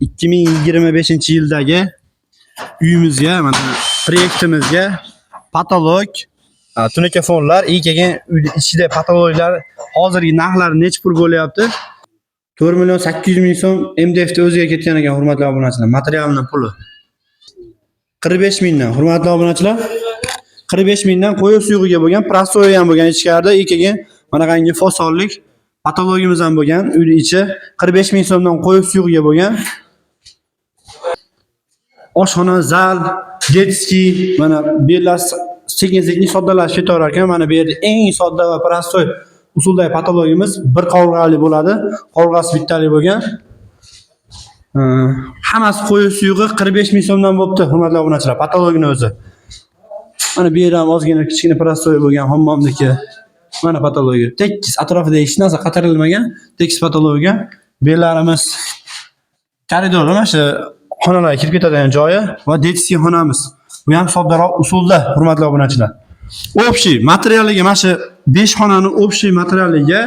2025-yildagi uyimizga, mana proyektimizga patolog, tunakafonlar, и keyin uyni ichida patologlar hozirgi narxlari necha pul bo'lyapti? 4 million 800 ming so'm MDF ni o'ziga ketgan ekan, hurmatli obunachilar, materialning puli. 45 mingdan, hurmatli obunachilar, 45 mingdan qo'y suyug'iga bo'lgan, prostoy ham bo'lgan ichkarida, и keyin manaqangi fasonlik patologimiz ham bo'lgan, uyni ichi 45 ming so'mdan qo'y suyug'iga bo'lgan. Oshxona, zal, детский, mana bu yerlar sekin-sekin soddalashib ketaverar ekan. Mana bu yerda eng sodda va prostoy usuldagi patologimiz bir qovurg'ali bo'ladi. Qovurg'asi bittali bo'lgan. Hammasi qo'y suyug'i 45 ming so'mdan bo'pti, hurmatli obunachilar, patologini o'zi. Mana bu yer ham ozgina kichkina prostoy bo'lgan hammomniki. Mana patologi. Tekis, atrofida hech narsa qatirilmagan, tekis patologiya. Bu yerlarimiz koridor, mana shu xonalarga kirib ketadigan joyi va детский xonamiz. Bu ham soddaroq usulda, hurmatli obunachilar. Общий materialiga, mana shu 5 xonani общий materialiga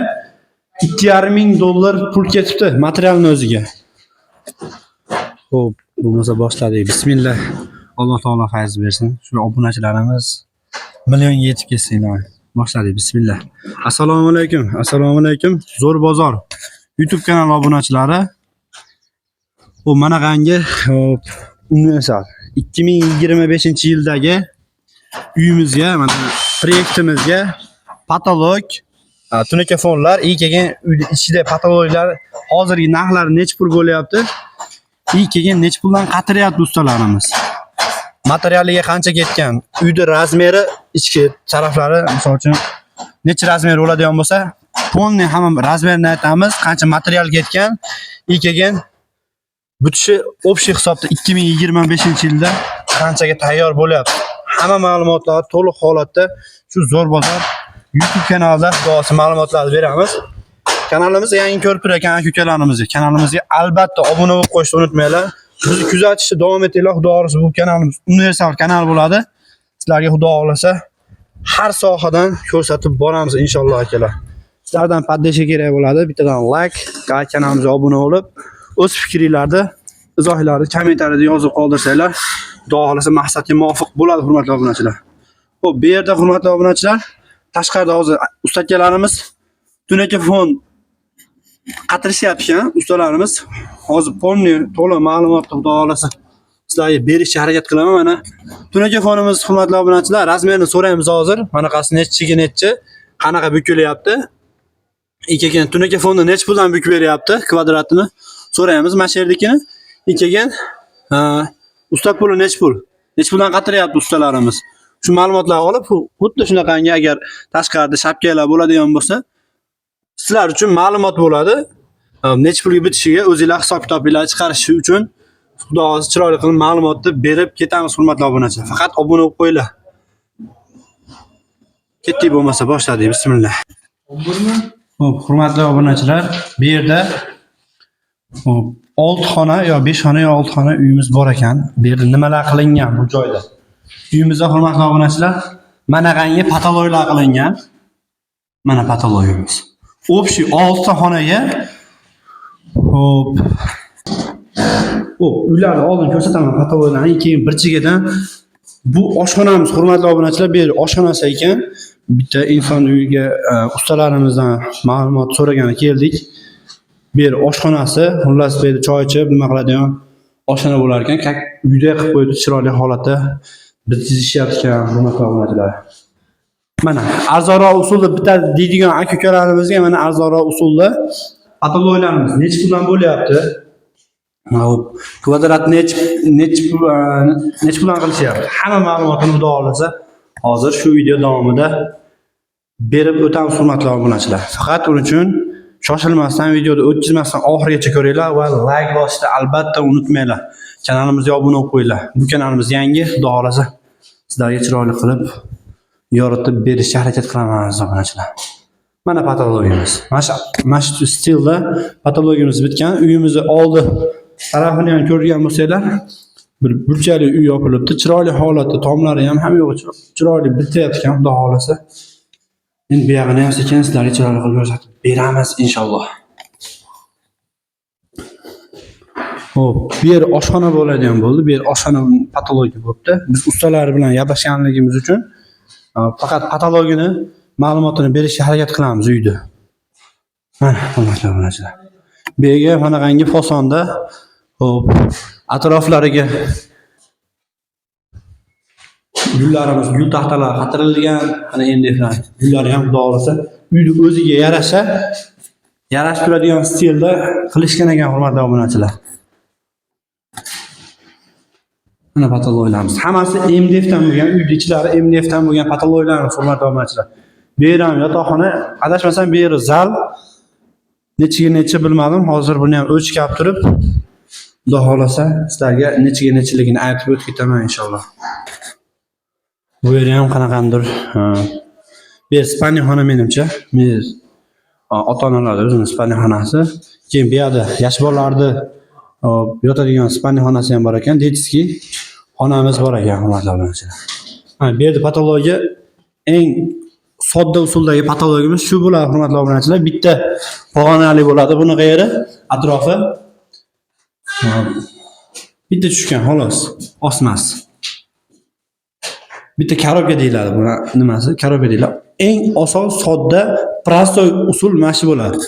2,5 ming dollar pul ketibdi materialning o'ziga. Xo'p, bo'lmasa boshladik. Bismillah. Alloh taolo fayz bersin. Shu obunachilarimiz millionga yetib ketsin iloyim. Boshladik. Bismillah. Assalomu alaykum. Assalomu alaykum. Zo'r bozor YouTube kanali obunachilari. Bu manaqangi, hop, universal 2025-yildagi uyimizga, mana proyektimizga patolog, tunakafonlar, и keyin uyni ichida patologlar hozirgi narxlari necha pul bo'lyapti? И keyin necha puldan qatiryapti ustalarimiz? Materialiga qancha ketgan? Uyni razmeri, ichki taraflari, misol uchun, necha razmer bo'ladigan bo'lsa, полный hamma razmerini aytamiz, qancha material ketgan, и keyin butishi общий hisobda 2025-yilda qanchaga tayyor bo'lyapti. Hamma ma'lumotlar to'liq holatda shu Zo'r bozor YouTube kanalida xudo ma'lumotlarni beramiz. Kanalimizni yangi ko'rib turgan aka ukalarimizga kanalimizga albatta obuna bo'lib qo'yishni unutmanglar. Bizni kuzatishda davom etinglar. Xudo xohlasa bu kanalimiz universal kanal bo'ladi. Sizlarga xudo xohlasa har sohadan ko'rsatib boramiz inshaalloh, akalar. Sizlardan поддержка kerak bo'ladi. Bittadan like, kanalimizga obuna bo'lib, o'z fikringlarni, izohlarni kommentariyada yozib qoldirsanglar, xudo xohlasa maqsadga muvofiq bo'ladi, hurmatli obunachilar. Xo'p, bu yerda, hurmatli obunachilar, tashqarida hozir usta akalarimiz tunakafon qatirishyapti ekan ustalarimiz. Hozir полный to'liq ma'lumotni xudo xohlasa sizlarga berishga harakat qilaman. Mana tunakafonimiz, hurmatli obunachilar, razmerini so'raymiz hozir. Manaqasi nechiga nechi, qanaqa bukilyapti? Keyin tunakafonni necha puldan bukib beryapti kvadratini so'raymiz mana shu yerdagini. Keyin usta puli necha pul? Necha puldan qatiryapti ustalarimiz? Shu ma'lumotlarni olib, xuddi shunaqangi agar tashqarida shapkalar bo'ladigan bo'lsa, sizlar uchun ma'lumot bo'ladi. Necha pulga bitishiga o'zinglar hisob kitobinglarni chiqarish uchun xudo xohlasa chiroyli qilib ma'lumotni berib ketamiz, hurmatli obunachilar. Faqat obuna bo'lib qo'yinglar. Ketdik bo'lmasa, boshladik. Bismillah. Xo'p, hurmatli obunachilar, bu yerda xo'p, 6 xona yo 5 xona yo 6 xona uyimiz bor ekan. Bu yerda nimalar qilingan bu joyda? Uyimizda, hurmatli obunachilar, manaqangi patologlar qilingan. Mana patologimiz. Общий 6 ta xonaga, xo'p. Xo'p, uylarni oldin ko'rsataman patologlarni, keyin bir chekkadan bu oshxonamiz, hurmatli obunachilar, bu yer oshxonasi ekan. Bitta inson uyiga ustalarimizdan ma'lumot so'ragani keldik. Bu yer oshxonasi, xullas bu yerda choy ichib, nima qiladigan oshxona bo'lar ekan. Как uyda qilib qo'ydi, chiroyli holatda bitkazishyapti ekan, hurmatli obunachilar. Mana arzonroq usulda bitadi deydigan aka ukalarimizga mana arzonroq usulda patologlarimiz necha puldan bo'lyapti? Hop, kvadrat necha puldan qilishyapti? Hamma ma'lumotini xudo xohlasa hozir shu video davomida berib o'tamiz, hurmatli obunachilar. Faqat uning uchun shoshilmasdan, videoni o'tkazmasdan oxirigacha ko'ringlar va like bosishni albatta unutmanglar. Kanalimizga obuna bo'lib qo'yinglar. Bu kanalimiz yangi, xudo xohlasa sizlarga chiroyli qilib yoritib berishga harakat qilaman, aziz obunachilar. Mana patologimiz. Mana shu stilda patologimiz bitgan. Uyimizni oldi tarafini ham ko'rgan bo'lsanglar, bir burchakli uy yopilibdi. Chiroyli holatda, tomlari ham hamma yo'g'i chiroyli bityapti ekan, xudo xohlasa. Endi bu yog'ini ham sekin sizlarga chiroyli qilib ko'rsatib beramiz inshaalloh. Xo'p, bu yer oshxona bo'ladigan bo'ldi. Bu yer oshxona patologiya bo'libdi. Biz ustalar bilan gaplashganligimiz uchun faqat patologini ma'lumotini berishga harakat qilamiz uyda. Mana, hurmatli obunachilar. Bu yerga qanaqangi fasonda, xo'p, atroflariga gullarimiz, gul taxtalari qatirilgan, mana endi gullari ham xudo xohlasa uyni o'ziga yarasha yarashib turadigan stilda qilishgan ekan, hurmatli obunachilar. Mana patologlarimiz. Hammasi MDFdan bo'lgan, uyni ichlari MDFdan bo'lgan patologlarimiz, hurmatli obunachilar. Bu yer ham yotoqxona, adashmasam bu yeri zal. Nechiga necha bilmadim. Hozir buni ham o'lchab turib, xudo xohlasa sizlarga nechiga nechiligini aytib o'tib ketaman inshaalloh. Bu yeri ham qanaqandir, bu yer спальный xona menimcha. Men ota-onalar o'zini спальный xonasi. Keyin bu yerda yosh bolalarni yotadigan спальный xonasi ham bor ekan, детский xonamiz bor ekan, hurmatli obunachilar. Mana bu yerda patologiya eng sodda usuldagi patologimiz shu bo'ladi, hurmatli obunachilar. Bitta pog'onali bo'ladi buni yeri, atrofi. Hop. Bitta tushgan xolos, osmas. Bitta korobka deyiladi buni nimasi? Korobka deyiladi. Eng oson, sodda, простой usul mana shu bo'ladi.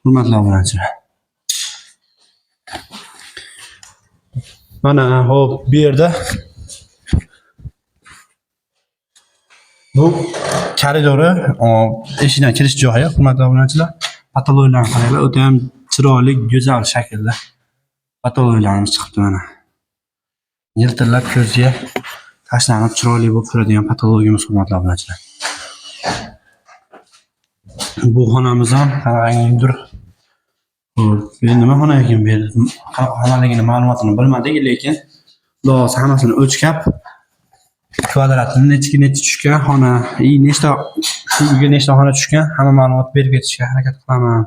Hurmatli obunachilar. Mana hop bu yerda bu koridori, eshikdan kirish joyi, hurmatli obunachilar. Patologlarni qaranglar, o'ta ham chiroyli, go'zal shaklda patologlarimiz chiqibdi mana. Yiltirlab ko'zga tashlanib chiroyli bo'lib turadigan patologimiz, hurmatli obunachilar. Bu xonamiz ham qanaqangidir. Xo'p, bu nima xona ekan bu yerda? Qanaqa xonaligini ma'lumotini bilmadik, lekin xudo xohlasa hammasini o'lchab kvadratini nechiga necha tushgan xona, nechta shu uyga nechta xona tushgan, hamma ma'lumot berib ketishga harakat qilaman.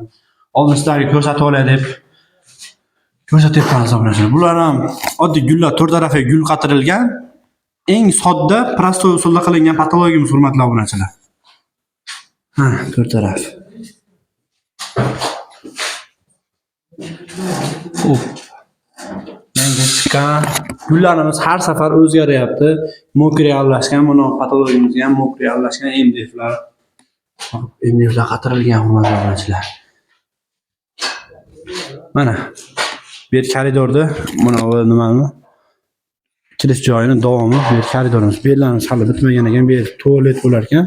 Oldin sizlarga ko'rsatib olay deb ko'rsatyapman obunachilar. Bular ham oddiy gullar, to'rt tarafiga gul qatirilgan. Eng sodda, простой usulda qilingan patologimiz, hurmatli obunachilar. Ha, to'rt taraf. Xo'p. Yangi chiqqan gullarimiz har safar o'zgaryapti. Mokriy aralashgan, buni patologimizga ham mokriy aralashgan MDFlar. MDFlar qatirilgan, hurmatli obunachilar. Mana bu yer koridorda mana bu nimani kirish joyini davomi, bu yer koridorimiz. Bu yerlarimiz hali bitmagan ekan. Bu yer tualet bo'lar ekan.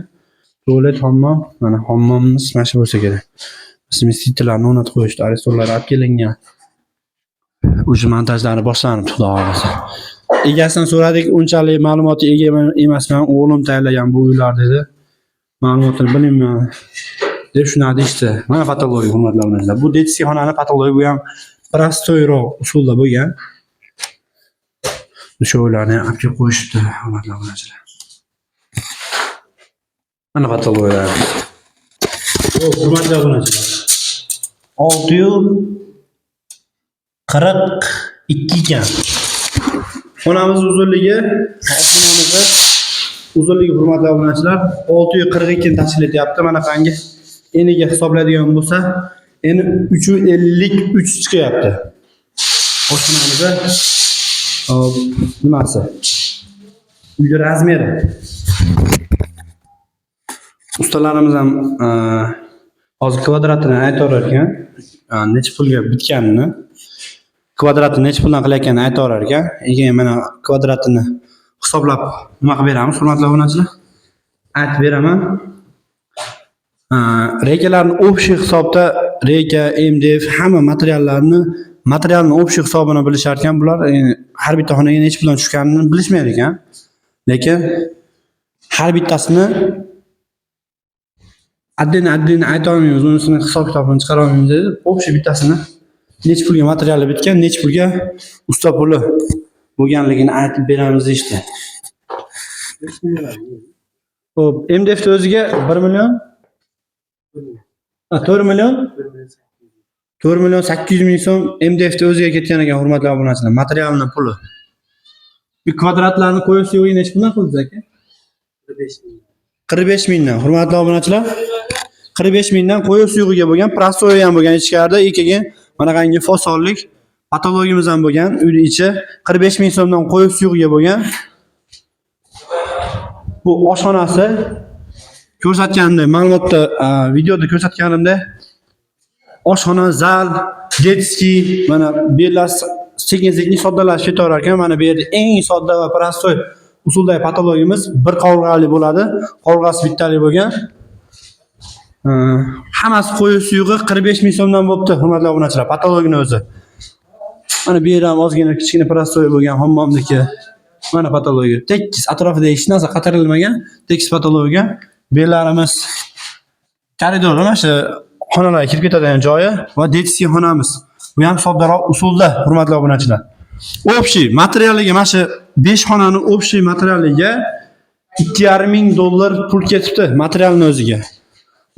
Tualet, hammom, mana hammomimiz mana shu bo'lsa kerak. Smesitellarni o'rnatib qo'yishdi, aristonlar olib kelingan. Уже montajlari boshlanibdi, xudo xohlasa. Egasidan so'radik, unchalik ma'lumotga ega emasman, o'g'lim tayyorlagan bu uylar dedi. Ma'lumotini bilmayman deb shunaqa deyishdi. Mana patologiya, hurmatli obunachilar. Bu детский xonani patologiya, bu ham prostoyroq usulda bo'lgan. Dushovoylarni ham olib kelib qo'yishibdi, hurmatli obunachilar. Mana patologiyalar. Xo'p, hurmatli obunachilar. 642 ekan. Xonamiz uzunligi, oshxonamizni uzunligi, hurmatli obunachilar, 642 ni tashkil etyapti. Mana qangi eniga hisoblaydigan bo'lsa, eni 353 chiqyapti. Oshxonamizni hop, nimasi? Uyni razmeri. Ustalarimiz ham hozir kvadratini aytaverar ekan, necha pulga bitganini, kvadratini necha puldan qilayotganini aytaverar ekan. Keyin mana kvadratini hisoblab nima qilib beramiz, hurmatli obunachilar. Aytib beraman. Reykalarni общий hisobda reyka, MDF hamma materialni общий hisobini bilishar ekan bular. Har bitta xonaga necha puldan tushganini bilishmaydi ekan. Lekin har bittasini отдельно ayta olmaymiz, unisini hisob kitobini chiqara olmaymiz dedi. Общий bittasini necha pulga materiali bitgan, necha pulga usta puli bo'lganligini aytib beramiz deyishdi. Xo'p, MDF o'ziga 1 million, ha, 4 million, 4 million 800 ming so'm MDF o'ziga ketgan ekan, hurmatli obunachilar, materialni puli. Bu kvadratlarni qo'yish yo'g'i necha puldan qildingiz aka? 45 mingdan, hurmatli obunachilar. 45 mingdan qo'yish suyug'iga bo'lgan, prostoy ham bo'lgan ichkarida, keyin manaqangi fasonlik Patologimiz ham bo'lgan, uyni ichi 45 ming so'mdan qo'yib suyug'iga bo'lgan. Bu oshxonasi ko'rsatganimda, ma'lumotda, videoda ko'rsatganimda oshxona, zal, детский, mana bu yerlar sekin-sekin soddalashib ketaverar ekan. Mana bu yerda eng sodda va простой usuldagi patologimiz bir qovurg'ali bo'ladi. Qovurg'asi bittali bo'lgan. Hammasi qo'yib suyug'i 45 ming so'mdan bo'pti, hurmatli obunachilar, patologini o'zi. Mana bu yer ham ozgina kichkina простой bo'lgan hammomniki. Mana patologi. Tekis, atrofida hech narsa qatirilmagan, tekis patologiya. Bu yerlarimiz koridor, mana shu xonalarga kirib ketadigan joyi va детский xonamiz. Bu ham soddaroq usulda, hurmatli obunachilar. Общий materialiga, mana shu 5 xonani общий materialiga 2,5 ming dollar pul ketibdi materialni o'ziga.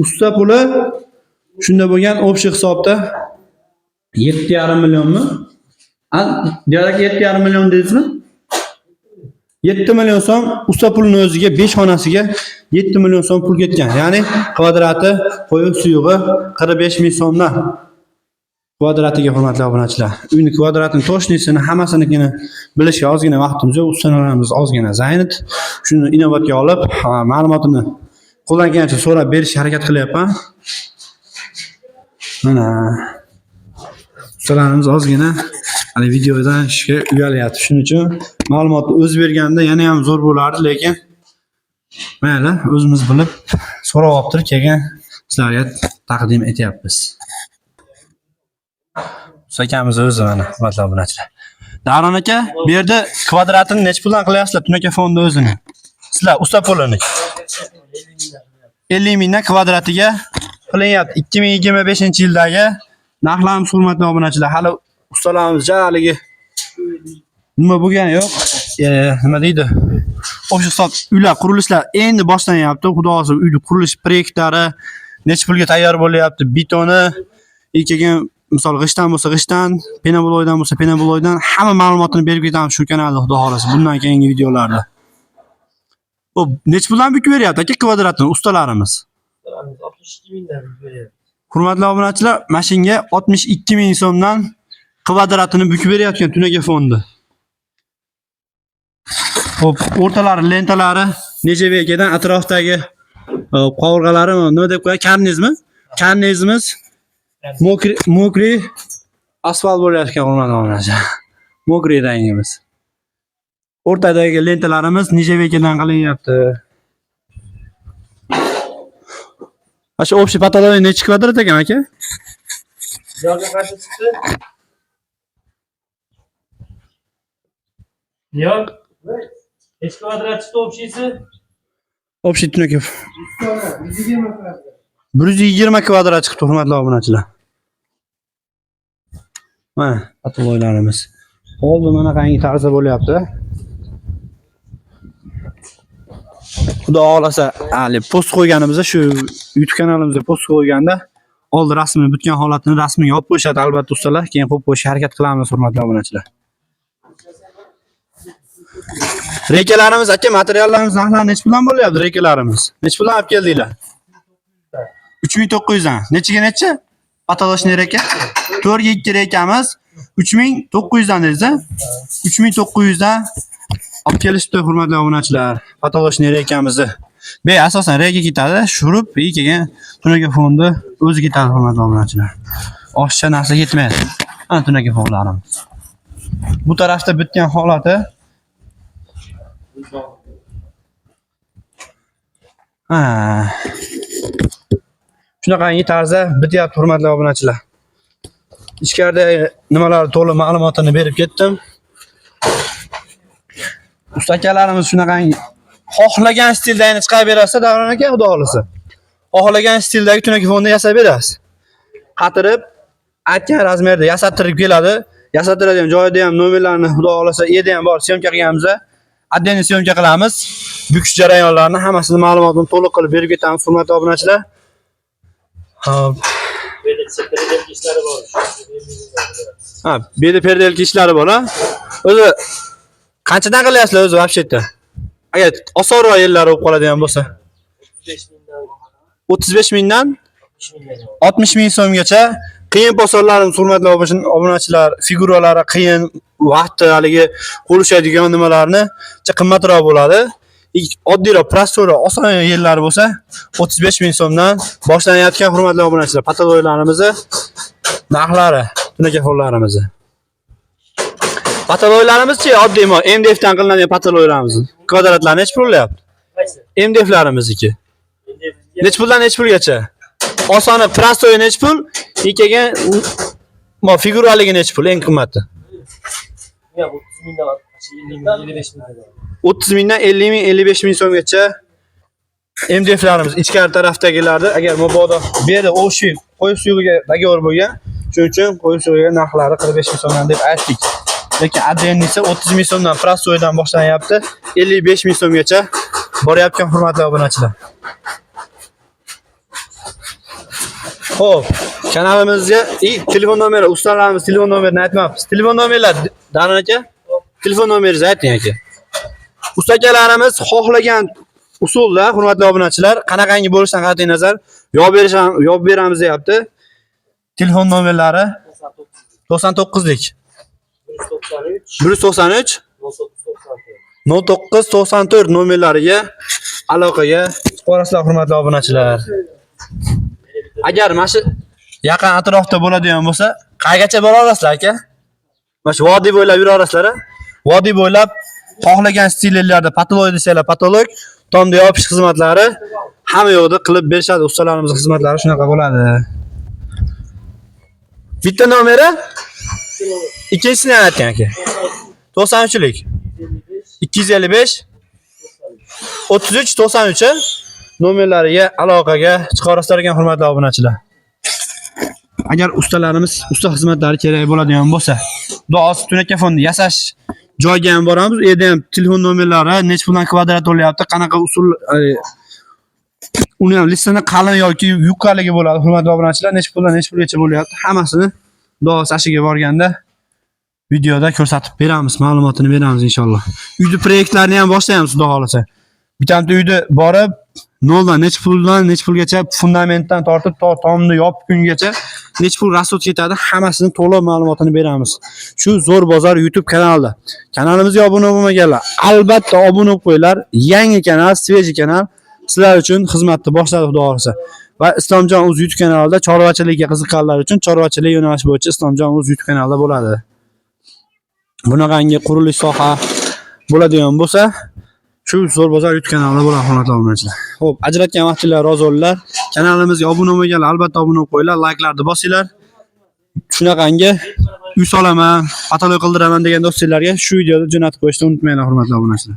Usta puli shunda bo'lgan, общий hisobda 7,5 millionmi? A, Diyor aka, 7,5 million dedingizmi? 7 million so'm usta pulini o'ziga, 5 xonasiga 7 million so'm pul ketgan. Ya'ni kvadrati qo'yib suyug'i 45 ming so'mdan kvadratiga, hurmatli obunachilar. Uyni kvadratini, точный sini, hammasinikini bilishga ozgina vaqtimiz yo'q. Ustalarimiz ozgina занят. Shuni inobatga olib, ma'lumotini qo'ldan kelgancha so'rab berishga harakat qilyapman. Mana ustalarimiz ozgina hali videodan ishga uyalyapti. Shuning uchun ma'lumotni o'zi berganda yana ham zo'r bo'lardi, lekin mayli, o'zimiz bilib so'rab olib turib, keyin sizlarga taqdim etyapmiz. Usta akamiz o'zi mana, hurmatli obunachilar. Davron aka, bu yerda kvadratini necha puldan qilyapsizlar Tunaka fondi o'zini? Sizlar usta pulini. 50 mingdan kvadratiga qilyapti. 2025-yildagi narxlarimiz, hurmatli obunachilar, hali ustalarimiz ja haligi nima bo'lgani yo'q. Nima deydi? Общий hisob uylar qurilishlar endi boshlanyapti. Xudo xohlasa, uy qurilish proyektlari necha pulga tayyor bo'lyapti. Betoni, keyin misol g'ishtdan bo'lsa g'ishtdan, penoboydan bo'lsa penoboydan, hamma ma'lumotini berib ketamiz shu kanalda, xudo xohlasa, bundan keyingi videolarda. Bu necha puldan bukib beryapti aka kvadratini ustalarimiz? 62 mingdan beryapti. Hurmatli obunachilar, mashinga 62 ming so'mdan kvadratini bukib berayotgan Tunaka fondi. Xo'p, o'rtalari lentalari нержавейка dan, atrofdagi qovurg'alari nima deb qo'yadi? Karnizmi? Karnizimiz мокрый, мокрый asfalt bo'layotgan, hurmatli obunachilar. Мокрый rangimiz. O'rtadagi lentalarimiz нержавейка dan qilinyapti. Mana shu общий потолок necha kvadrat ekan aka? Yo'lga qancha chiqdi? Yo'q. Necha kvadrat chiqdi общий si? Общий tunaka 120 kvadrat chiqdi, hurmatli obunachilar. Mana потолок larimiz. Oldi mana qangi tarzda bo'lyapti. Xudo xohlasa, hali post qo'yganimizda, shu YouTube kanalimizda post qo'yganda oldi rasmini, bitgan holatini rasmiga olib qo'yishadi albatta ustalar, keyin qo'yib qo'yishga harakat qilamiz, hurmatli obunachilar. Rekalarimiz aka, materiallarimiz narxlari necha puldan bo'lyapti rekalarimiz? Necha puldan olib keldinglar? 3900 dan. Nechiga necha? Patoloshniy reka? 4 ga 2 rekamiz 3900 dan dedingiz-a? 3900 dan olib kelishdi, hurmatli obunachilar. Patoloshniy rekamizni. Be, asosan reka ketadi, shurib, keyin tunaka fondi o'zi ketadi, hurmatli obunachilar. Oshiqcha narsa ketmaydi. Ana tunaka fonlarimiz. Bu tarafda bitgan holati. Ha. Shunaqangi tarzda bityapti, hurmatli obunachilar. Ichkarida nimalar to'liq ma'lumotini berib ketdim. Usta akalarimiz shunaqangi xohlagan stildagini chiqarib berasiz, Davron aka, xudo xohlasa. Xohlagan stildagi tunaka fonni yasab berasiz. Qatirib, aytgan razmerda yasattirib keladi. Yasattiradigan joyida ham nomerlarni, xudo xohlasa, yerda ham bor, syomka qilganmiz. Отдельно syomka qilamiz. Bukish jarayonlarini hammasini ma'lumotini to'liq qilib berib ketamiz, hurmatli obunachilar. Xo'p. Perdelka ishlari bor. Ha, bu yerda perdelka ishlari bor, ha? O'zi qanchadan qilyapsizlar o'zi вообще-то? Agar osonroq yerlari bo'lib qoladigan bo'lsa. 35 mingdan 35 mingdan 60 minggacha. 60 ming so'mgacha Qiyin posonlarimiz, hurmatli obunachilar, figuralari qiyin, vaqti haligi qo'l ushlaydigan nimalarni qimmatroq bo'ladi. Oddiyroq, простой roq, oson yerlari bo'lsa 35 ming so'mdan boshlanayotgan, hurmatli obunachilar, потолок larimizni narxlari, tunakafonlarimizni. Потолок larimizchi, oddiy MDF dan qilinadigan потолок larimiz. Kvadratlar nechi pul bo'lyapti? Qaysi? MDFlarimizniki. Endi Nechi puldan nechi pulgacha? Osoni, простой nechi pul? Keyin mo figuraligi nechi pul eng qimmati? Ya 30 mingdan 50 ming, 55 ming. 30 mingdan 50 ming, 55 ming so'mgacha MDFlarimiz ichkari tarafdagilarni, agar mabodo bu yerda o'sha qo'y suyug'iga договор bo'lgan, shuning uchun qo'y suyug'iga narxlari 45 ming so'mdan deb aytdik. Lekin отдельный si 30 ming so'mdan, простой dan boshlanyapti, 55 ming so'mgacha boryapti, hurmatli obunachilar. Xo'p, kanalimizga telefon nomeri, ustalarimiz telefon nomerini aytmabmiz. Telefon nomerlar Davron aka, telefon nomeringizni ayting aka. Usta akalarimiz xohlagan usulda, hurmatli obunachilar, qanaqangi bo'lishidan qat'iy nazar yopib berish yopib beramiz deyapti. Telefon nomerlari 99lik 193 193 0994. 0994 nomerlariga aloqaga chiqib, hurmatli obunachilar. Agar mana shu yaqin atrofda bo'ladigan bo'lsa, qayergacha bora olasizlar aka? Mana shu vodiy bo'ylab yura olasizlar, a? Vodiy bo'ylab xohlagan stillarda потолок desanglar потолок, tomda yopish xizmatlari hamma yoqda qilib berishadi. Ustalarimiz xizmatlari shunaqa bo'ladi. Bitta nomeri, ikkinchisini ham aytgan aka. 93lik 255 33 93 nomerlariga aloqaga chiqarasizlar ekan, hurmatli obunachilar. Agar ustalarimiz usta xizmatlari kerak bo'ladigan bo'lsa, xudo xohlasa tunakafonni yasash joyiga ham boramiz. U yerda ham telefon nomerlari, necha puldan kvadrat bo'lyapti, qanaqa usul, uni ham listini qalin yoki yuqaligi bo'ladi, hurmatli obunachilar, necha puldan necha pulgacha bo'lyapti, hammasini xudo xohlasa ashiga borganda videoda ko'rsatib beramiz, ma'lumotini beramiz inshaalloh. Uyni proyektlarini ham boshlaymiz xudo xohlasa. Bitta uyda borib noldan necha puldan necha pulgacha, fundamentdan tortib to tomni yopgungacha necha pul расход ketadi, hammasini to'liq ma'lumotini beramiz. Shu Zo'r Bozor YouTube kanalida. Kanalimizga obuna bo'lmaganlar albatta obuna bo'lib qo'yinglar. Yangi kanal, свежий kanal sizlar uchun xizmatni boshladi xudo xohlasa. Va Islomjon o'z YouTube kanalida chorvachilikka qiziqqanlar uchun chorvachilik yo'nalishi bo'yicha Islomjon o'z YouTube kanalida bo'ladi. Bunaqangi qurilish soha bo'ladigan bo'lsa, shu Zo'r Bozor YouTube kanalida bo'ladi, hurmatli obunachilar. Xo'p, ajratgan vaqtinglar rozi bo'linglar. Kanalimizga obuna bo'lmaganlar albatta obuna bo'lib qo'yinglar, layklarni bosinglar. Shunaqangi uy solaman, потолок qildiraman degan do'stlarga shu videoni jo'natib qo'yishni unutmanglar, hurmatli obunachilar.